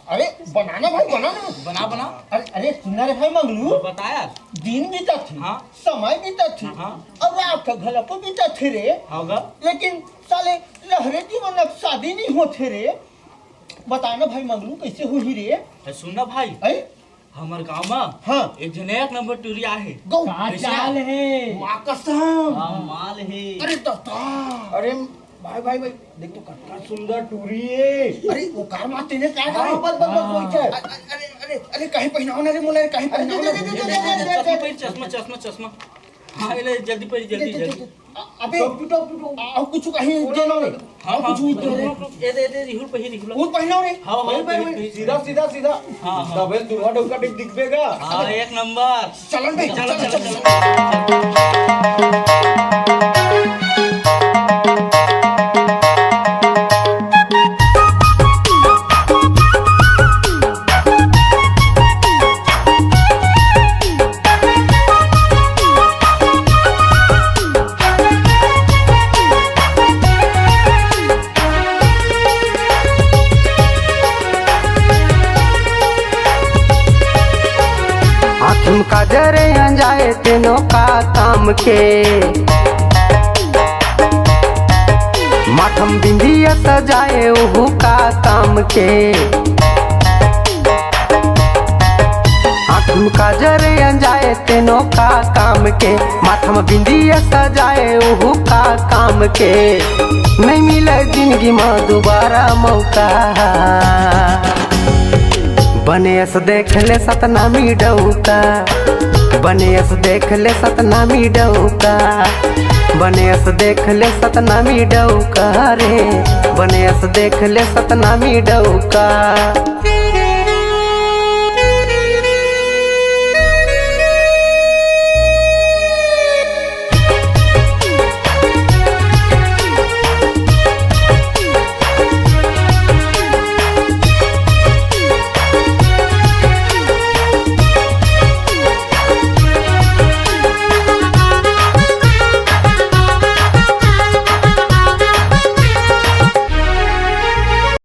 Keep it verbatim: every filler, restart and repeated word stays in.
अरे बना ना भाई, बना ना। बना, बना। अरे, अरे सुन ना रे भाई मंगलू, बता यार। दिन बीतत हे, हाँ। समय बीतत हे, हाँ। अउ रात घलो बीतत हे रे। हाँ गा। लेकिन साले लहरे जीवन अब शादी नहीं होत हे रे। बता ना भाई मंगलू, कैसे होही रे? अरे सुन ना भाई, हैं? हमर गांव म हाँ। एक झन एक नंबर टूरी आहे। गौ। का कैसे? चाल हे? माँ कसम। का माल हे? अरे दत्ता। अरे भाई, भाई, भाई, देख तो कतका सुंदर टूरी हे। अरे वो कार माते ने का हाँ, करे? बस, बस, बस, वही है। अरे, अरे, अरे, अरे, कहीं पहनाओ ना रे मोला, कहीं पहनाओ ना। दे, दे, दे, दे, दे, दे, दे। चश्मा पहिर, चश्मा, चश्मा, चश्मा। हाँ, ये ले, जल्दी पहिर, जल्दी, दे, दे, जल्दी। दे। अबे, टोपी, टोपी, टोपी। आ, कुछ कहीं दे ना रे। हाँ, आ, हाँ, कुछ दे ना। रुक, रुक, ये दे, दे, इहुर पहिर, इहुर। और पहनाओ रे। हाँ, हाँ, पहिर, पहिर, पहिर। पहिर। सीधा, सीधा, सीधा। हाँ, हाँ। दबे दूल्हा डौका टिप दिखबे गा। हाँ, एक नंबर। चलन बे, चलो, चल, चलो, चल, चलो। चल। आँखी म काजर अंजाए तेनो का काम के, माथम बिंदिया सजाए ओहू का काम के। आँखी म काजर अंजाए तेनो का काम के, माथम बिंदिया सजाए ओहू का काम के। नहीं मिले जिंदगी म दोबारा मौका। बने अस देख ले सतनामी डौका, बने अस देख ले सतनामी डौका, बने अस देख ले सतनामी डौका रे, बने अस देख ले सतनामी डौका।